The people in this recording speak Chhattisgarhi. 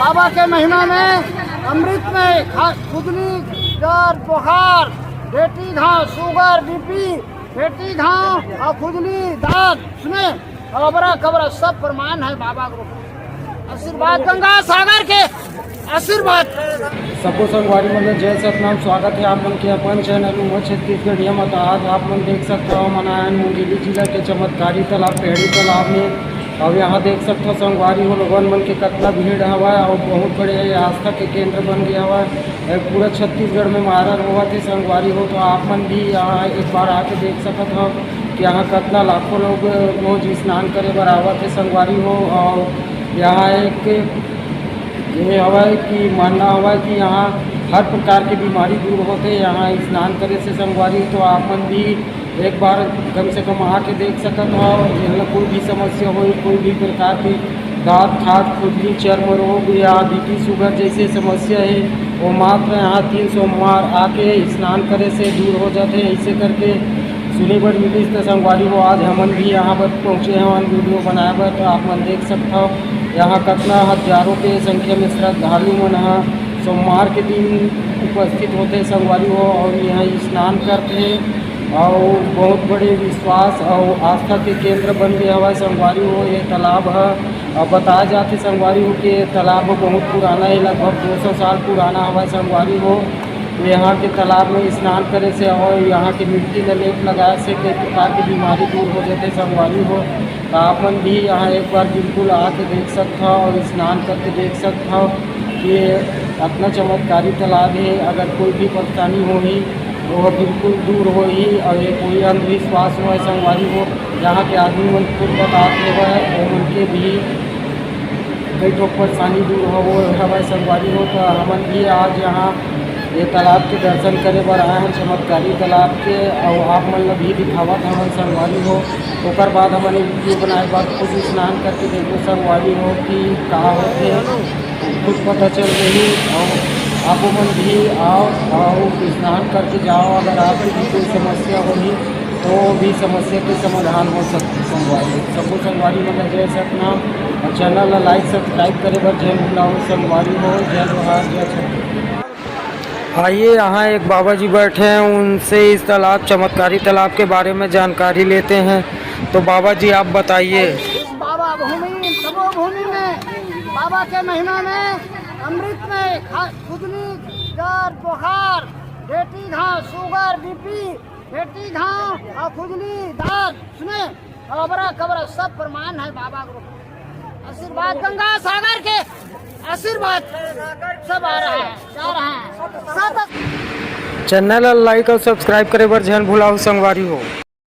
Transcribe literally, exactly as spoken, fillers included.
बाबा के महिमा में अमृत में खा-, खुजली, दर्द, बुखार, पेटी घाव, शुगर, बीपी, पेटी घाव और खुजली, दर्द, सुने, अबरा कबरा सब प्रमाण है बाबा के रूप में। आशीर्वाद गंगा सागर के आशीर्वाद। सबो संगवारी मन ल जय सतनाम। स्वागत है आप मन के अपन चैनल उमर छत्तीसगढ़िया म। तो आज आप मन देख सकत हो, हमन आए हन मुंगेली जिला के चमत्कारी तालाब, पेड़ी तालाब में। अब यहाँ देख सकत हो संगवारी हो, लोगन मन के कतना भीड़ हवय और बहुत बड़े आस्था के केंद्र बन गया हवय। ए, पूरा छत्तीसगढ़ में मारर होवत हे संगवारी हो। तो आप मन भी यहाँ एक बार आके देख सकत हो कि यहाँ कतना लाखों लोग रोज स्नान करे बर आवत हे संगवारी हो। और यहाँ एक ये हवय कि मानना हवय कि यहाँ हर प्रकार के बीमारी दूर होथे यहाँ स्नान करे से संगवारी। तो आप मन भी एक बार कम से कम आके देख सकत हो। यहाँ कोई भी समस्या हो, कोई भी प्रकार के दांत खाज, खुजली, चर्म रोग या बीपी शुगर जैसे समस्या है, वो मात्र यहाँ तीन सोमवार आके स्नान करे से दूर हो जाते हैं। ऐसे करके सुने बर मिलिस त संगवारी हो, आज हमन भी यहाँ पर पहुँचे हवन वीडियो बनाए बर। तो आप मन देख सकत हो यहाँ कतना हजारों के संख्या में श्रद्धालु मन ह सोमवार के दिन उपस्थित होते संगवारी हो और यहाँ स्नान करते हैं। और बहुत बड़े विश्वास और आस्था के केंद्र बन गया हवय संगवारी हो ये तालाब ह। और बताया जाथे संगवारी हो कि ये तालाब ह बहुत पुराना है, लगभग दो सौ साल पुराना हवय संगवारी हो। तो यहाँ के तालाब में स्नान करे से और यहाँ के मिट्टी ल लेप लगाए से कई प्रकार की बीमारी दूर हो जाते संगवारी हो। तो आप मन भी यहाँ एक बार बिल्कुल आके देख सकत हो और स्नान करके देख सकत हो कि ये अतना चमत्कारी तालाब है। अगर कोई भी परेशानी होही, वो बिल्कुल दूर होही। और ये कोई अंधविश्वास होय संगवारी हो, यहाँ के आदमी मन खुद बतात हेवय, ओमन के भी कई ठो परेशानी दूर हो हवय संगवारी हो। तो हमन भी आज यहाँ ये तालाब के दर्शन करे बर आए हन, चमत्कारी तालाब के, और आप मन ल भी दिखावत हवन संगवारी हो। ओकर बाद हमन एक वीडियो बनाए बर खुद स्नान करके देखो संगवारी हो कि का होथे, खुद पता चल रही। और आप मन भी आओ और स्नान करके जाओ, अगर आपके भी कोई समस्या होही तो भी समस्या के समाधान हो सकथे संगवारी। सबो संगवारी मन ल जय सतनाम और चैनल ला लाइक सब्सक्राइब करे बर झन भुलाओ संगवारी हो। जय जोहार, जय छत्तीसगढ़। आइए, यहाँ एक बाबा जी बैठे हैं, उनसे इस तालाब, चमत्कारी तालाब के बारे में जानकारी लेते हैं। तो बाबा जी, आप बताइए। इस बाबा भूमि, तपोभूमि में बाबा के महिमा में अमृत में खा-, खुजली, दर्द, बुखार, पेटी घाव, शुगर, बीपी, पेटी घाव और खुजली, दर्द, सुने, अबरा कबरा सब प्रमाण है बाबा के रूप में। आशीर्वाद गंगा सागर के आशीर्वाद सब आ रहा है, जा रहा है। सब चैनल ला लाइक और सब्सक्राइब करे बर झन भुलाओ संगवारी हो।